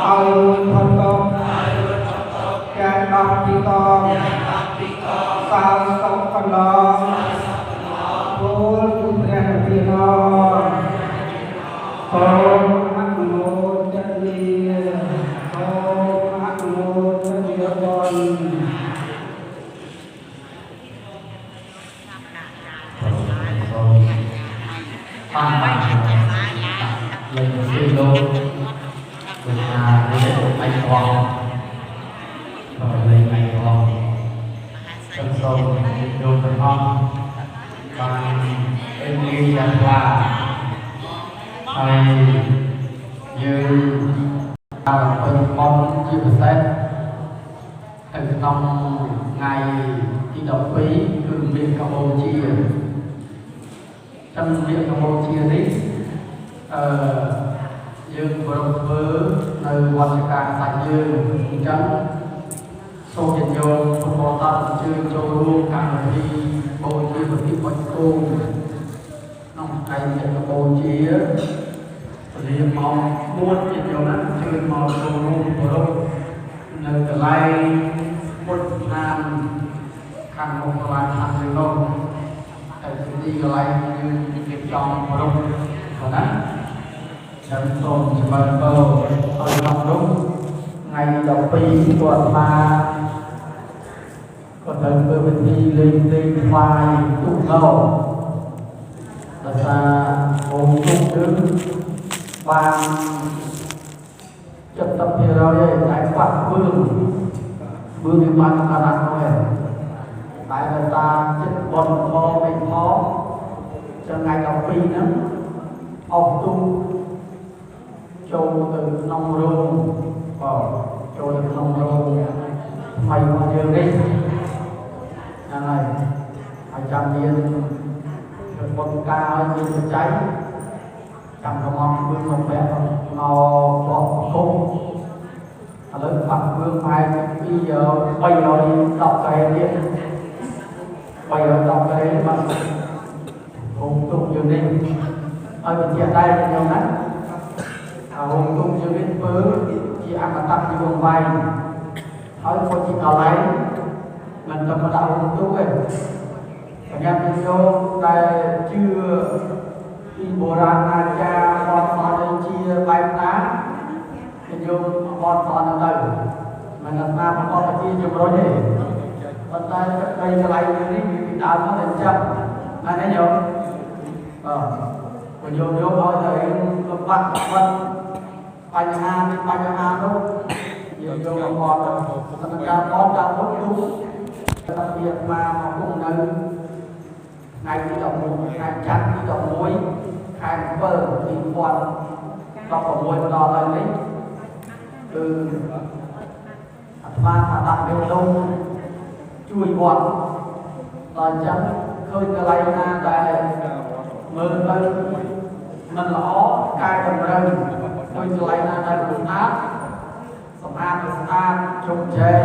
ឲ្យរួចផុតទុក្ខទាំង12កងសោសុខកន្លងពលគឺព្រះនិព្វានសូមអនុមោទនាសូមអនុមោទនាបុណ្យ សូមបានលេខស៊ីលោកលោកណាលេខអៃអងលេខអៃអងសូមសូមយកទាំងអស់បានអេលីយ៉ាងខ្លាហើយយើងបានពេញប៉ុនជាពិសេសនៅក្នុងថ្ងៃទី12គឺមានកម្ពុជា trong việcកម្ពុជានេះអឺយើងប្រពធ្វើនៅវត្តការសាច់យើងអញ្ចឹងសូមញាតិញោមពុទ្ធបរិស័ទអញ្ជើញចូលរួមកម្មវិធីបូជាពិធីបុណ្យគោក្នុងថ្ងៃនេះកម្ពុជាវេលាម៉ោង4ញាតិញោមណាអញ្ជើញមកចូលរួមគោរពនៅកន្លែងពុទ្ធស្ថានខាងមុខសាលាឋានយើងនោះ តែទីកន្លែងយើងរៀបចំគោរពប៉ុណ្ណាខ្ញុំសូមចម្រើនពរឲ្យក្នុងនោះថ្ងៃ12គាត់ថាក៏ត្រូវធ្វើពិធីលេងលេងថ្វាយទូកោដោយសារអូទូកយើងបាន70%ហើយតែខ្វះបឿងបឿងវាបានកាត់អត់ហើយតែដោយសារចិត្តបនផងមិនផងចឹងថ្ងៃ12ហ្នឹងអស់ទូចូលទៅក្នុងរោងបាទចូលទៅក្នុងរោងថ្មីរបស់យើងនេះហ្នឹងហើយហើយចាំមានបុណ្យការឲ្យមានបច្ច័យចាំកំងបឿងមកពាក់មកបកគុំឥឡូវបាក់បឿងប្រហែលពី310កែទៀត310កែបាទហូមទុកយើងនេះឲ្យបញ្ជាក់ដែរខ្ញុំណាអាហូមទុកយើងនេះធ្វើជាអមតៈជីវង្វែងហើយក៏ជាកន្លែងមិនតែមកដាក់ហូមទុកទេបញ្ញាញាតិញោមដែលជឿពីបុរាណអាចារ្យបនបនជាបែបណាញាតិញោមបនបនទៅមិនអាត្មាប្រកបជាជំរុញទេប៉ុន្តែទឹកដីកន្លែងនេះវាពីដើមមកតែអញ្ចឹងណាស់ញោមបាទបើញោមយកឲ្យតែលំបាក់បាត់បញ្ហានេះបញ្ហានោះយើងយកមកបនទៅការបនតាមមុខទូតាពីអាត្មាមកគង់នៅថ្ងៃទី11ខែច័ន្ទទី11ខែ7 2016មកដល់ហើយនេះគឺអាត្មាថាដាក់បេះដូងជួយវត្តដល់អញ្ចឹងឃើញកន្លែងណាដែលមើលទៅមិនល្អកែតម្រូវឃើញកន្លែងណាដែលមិនស្អាតសម្អាតឲ្យស្អាតជុំចែក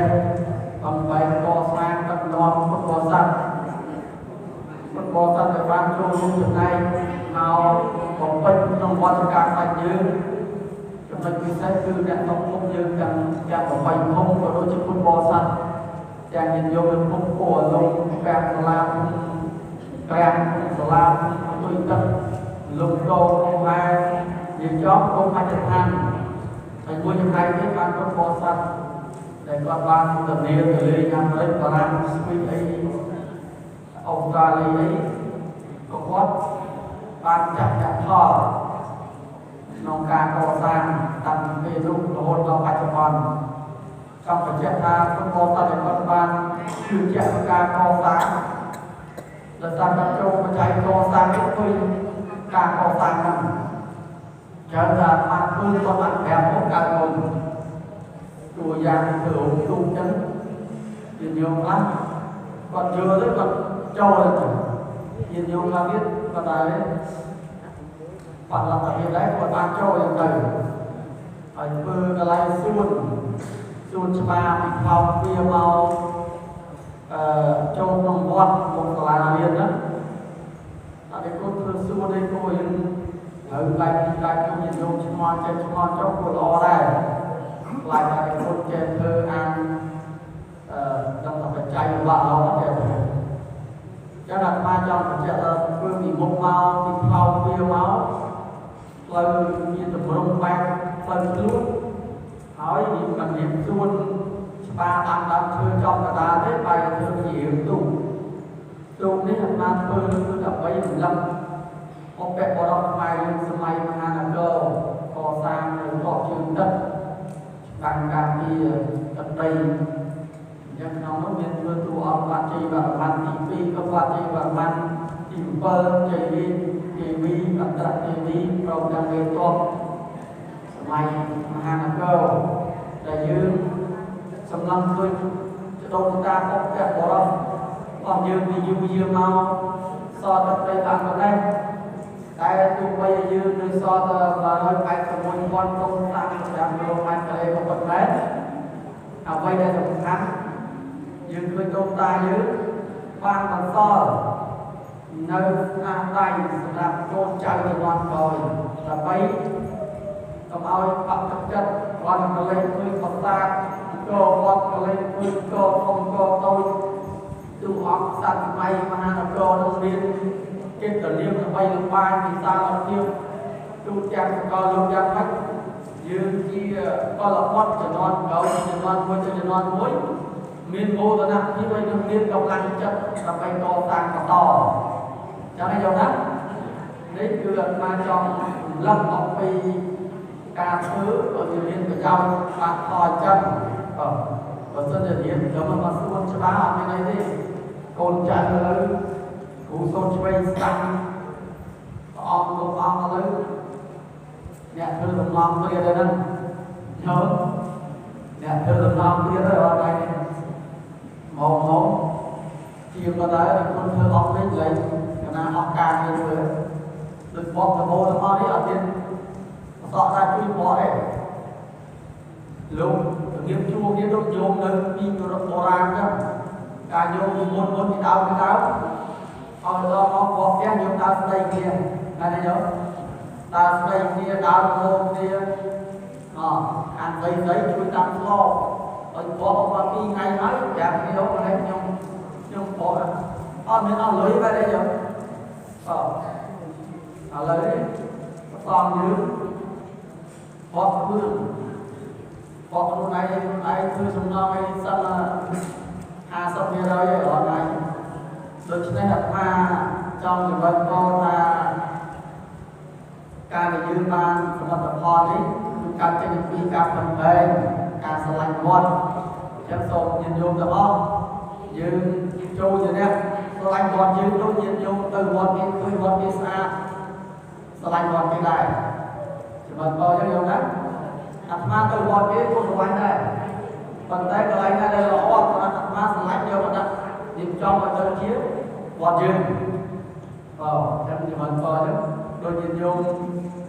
បំបែកកសាងដឹកនាំពុទ្ធបរិស័ទពុទ្ធបរិស័ទឲ្យបានចូលរួមចំណែកមកបំពេញក្នុងវត្តការសាច់យើងចំណុចពិសេសគឺអ្នកក្នុងភូមិយើងទាំង8ភូមិក៏ដូចជាពុទ្ធបរិស័ទទាំងញាតិញោមនៅភូមិពោអលងពាំងសាលាក្រាំងសាលាទុយទឹកលំកោកុំហែយើងចង់គុំអជ្ជដ្ឋានហើយមួយចំណែកទៀតបានពុទ្ធបរិស័ទដែលគាត់បានធានាទៅលេងអាមេរិកបារាំងស្វីសអីអូស្ត្រាលីអីក៏គាត់បានចាត់ចាក់ផលក្នុងការកសាងតាំងពីពេលនោះរហូតដល់បច្ចុប្បន្នចង់បញ្ជាក់ថាពុទ្ធបរិស័ទដែលគាត់បានជឿជាក់ក្នុងការកសាងដោយសារគាត់ចូលបច្ច័យកសាងនេះឃើញការកសាងហ្នឹងច្រើនថាអាត្មាធ្វើគាត់បានប្រាប់មកកើតមុនតួយ៉ាងធ្វើរូបទូកចឹងញាតិញោមខ្លះគាត់យល់ទៅគាត់ចូលទៅញាតិញោមខ្លះទៀតគាត់តែបាត់លទ្ធភាពដែរគាត់បានចូលយ៉ាងទៅហើយធ្វើកន្លែងសួនសួនច្បារពីខោវាមកអឺចូលក្នុងវត្តក្នុងសាលារៀនហ្នឹងអត់ទេគាត់ធ្វើសួនឯគោយើង ត្រូវបែបនេះបែបនោះញាតិញោមឆ្ងល់ចិត្តឆ្ងល់ចុះក៏ល្អដែរខ្លាចតែគុណចេះធ្វើអានអឺដល់តែបច្ច័យបាក់ល្អចេះចឹងអាត្មាចង់បញ្ជាក់ថាធ្វើពីមុខមកពីផ្លោវាមកផ្លូវមានតម្រង់បែបផ្លូវខ្លួនហើយមិនរៀបសួនច្បារដាំដើមឈើចំកណ្ដាលទេបែរធ្វើជារឿងទូកទូកនេះអាត្មាធ្វើគឺដើម្បីរំលឹកឧបបុរសខ្មែរយើងសម័យមហានគរកសាងនៅកោះជើងទឹកច្បាំងការពារទឹកដីអញ្ចឹងក្នុងនោះមានធ្វើតួអង្គវត្តជ័យវរ្ម័នទី2ក៏វត្តជ័យវរ្ម័នទី7ជ័យរាជទេវីអន្តរទេវីព្រមទាំងមេទ័ពសម័យមហានគរដែលយើងសម្លឹងឃើញចដូនតាឧបបុរសរបស់យើងពីយូរយារមកសតទឹកដីបានប៉ុណ្ណេះតែទោះបីយើងនៅសល់តែ181,000តុន35គីឡូម៉ែត្រការ៉េក៏ប៉ុន្តែអ្វីដែលសំខាន់យើងឃើញដូនតាយើងបានបន្សល់នៅស្នាដៃសម្រាប់កូនចៅជំនាន់ក្រោយដើម្បីកុំឲ្យបាក់ទឹកចិត្តគាត់កលេសឃើញប្រាសាទអង្គរវត្តកលេសឃើញកធំកតូចទូអង្គសត្វសម័យមហានគរនឹងមានកិត្តិនាមល្បីល្បាញវិសាលភាពទូទាំងសកលលោកយ៉ាងម៉េចយើងជាកលបុត្រជំនាន់ក្រោយជំនាន់មួយទៅជំនាន់មួយមានមោទនភាពហើយនឹងមានកម្លាំងចិត្តដើម្បីកសាងបន្តចឹងឯងយល់ណានេះគឺអាត្មាចង់រំលឹកអំពីការធ្វើក៏វាមានប្រយោជន៍បានផលចឹងបាទបើសិនជារៀនដល់មកសួនច្បារអត់មានអីទេកូនចៅឥឡូវគ្រូសូត្រឆ្វេងស្ដាំព្រះអង្គលោកអង្គឥឡូវអ្នកធ្វើសំណងទៀតហ្នឹងយល់អ្នកធ្វើសំណងទៀតហើយអត់ដែរមកជាងក៏ដែរគុណធ្វើអស់វិញលែងកណាអស់ការងារធ្វើដូចបកតបោទាំងអស់នេះអត់មានសក់ដែរជួយបកទេលោកជំរាបជួគ្នាដូចញោមនៅពីបុរាណចឹងការញោមពីមុនពីដើមឲ្យដល់មកបកផ្ទះញោមដើរស្ដីគ្នាណាទេញោមដើរស្ដីគ្នាដើរលោគ្នាអអានស្ដីជួយតាមស្លោឲ្យបកមក2ថ្ងៃហើយប្រាប់គ្នាអូនេះខ្ញុំបកអត់មានអស់លុយបែរទេញោមអឥឡូវនេះប្រសំយើងបកខ្លួនបកខ្លួនឯងធ្វើសំណងឯងសិន50%ហើយអត់ហើយដូច្នេះអាត្មាចង់ចំណុចមកថាការដែលយើងបានសមិទ្ធផលនេះគឺកើតចេញពីការប្រឹងប្រែងការស្រឡាញ់វត្តអញ្ចឹងសូមញាតិញោមទាំងអស់យើងចូលជាអ្នកស្រឡាញ់វត្តយើងដូចញាតិញោមទៅវត្តគេឃើញវត្តគេស្អាតស្រឡាញ់វត្តគេដែរចំណុចមកអញ្ចឹងញោមណាអាត្មាទៅវត្តគេក៏ស្រឡាញ់ដែរប៉ុន្តែកន្លែងណាដែលល្អអាត្មាស្រឡាញ់យកមកដាក់រៀបចំឲ្យទៅជាវត្តយើងបាទអញ្ចឹងចំណុចមកអញ្ចឹងដូចញាតិញោម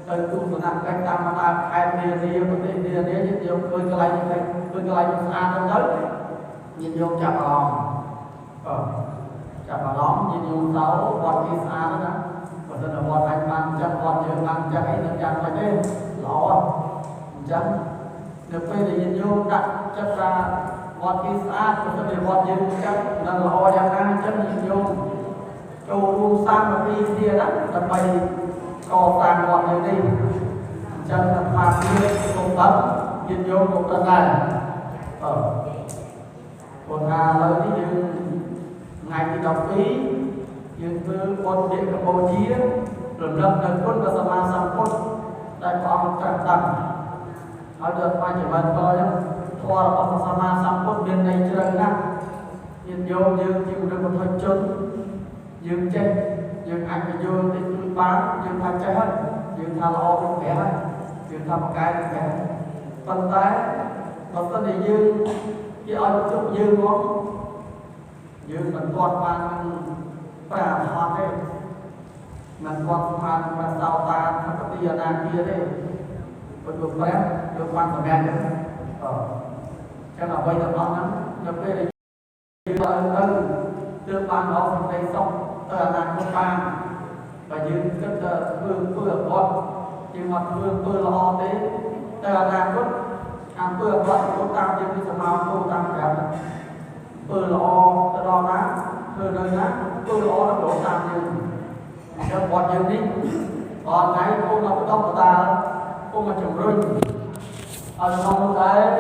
ទៅទស្សនកិច្ចតាមបណ្ដាខេត្តនានាប្រទេសនានាញាតិញោមឃើញកន្លែងនេះឃើញកន្លែងស្អាតទៅញាតិញោមចាប់អារម្មណ៍បាទចាប់អារម្មណ៍ញាតិញោមទៅវត្តគេស្អាតណាបើសិនតែវត្តអញបានចឹងវត្តយើងបានចឹងអីនឹងយ៉ាងម៉េចទេល្អអញ្ចឹងនៅពេលដែលញាតិញោមដាក់ចិត្តថាវត្តគេស្អាតបើសិនជាវត្តយើងចឹងនឹងល្អយ៉ាងណាអញ្ចឹងញាតិញោមចូលរួមសាមគ្គីគ្នាណាដើម្បីកសាងវត្តយើងនេះអញ្ចឹងអាត្មាភាពកុំដឹងញាតិញោមកុំដឹងដែរបាទព្រោះថាឥឡូវនេះយើងថ្ងៃទី12យើងធ្វើបុណ្យនាគកម្ពុជារំលឹកនៅគុណព្រះសម្មាសម្ពុទ្ធដែលព្រះអង្គត្រាស់ដឹងហើយដល់អាត្មាចំណិតតអញ្ចឹងធម៌របស់ព្រះសម្មាសម្ពុទ្ធមានន័យជ្រៅណាស់ញាតិញោមយើងជាមនុស្សពុទ្ធជនយើងចេះយើងអាចបញ្យល់តិចតួចបានយើងថាចេះហើយយើងថាល្អដូចព្រះហើយយើងថាប្រកែកព្រះប៉ុន្តែបើសិនជាយើងគេឲ្យទុកយើងមកយើងមិនទាន់បាននឹងព្រះអរហន្តទេមិនទាន់ស្មានព្រះសោតាធិបតីអនាគាទេព្រោះព្រះលោកបានសម្រេចហ្នឹងអញ្ចឹងអ្វីទាំងអស់ហ្នឹងនៅពេលដែលយើងទៅទើបបានរកសម្ដីសុខទៅអនាគតបានបើយើងគិតថាធ្វើអវត្ត យើងអត់ធ្វើអំពើល្អទេតែអនាគតអំពើអាក្រក់ទៅតាមយើងពីសមោគោតាមប្រាប់អំពើល្អទៅដល់ណាធ្វើនៅណាអំពើល្អទៅតាមយើងអញ្ចឹងវត្តយើងនេះអត់ថ្ងៃគង់មកបន្តបតាគង់មកជំរុញឲ្យក្នុងនោះដែរ។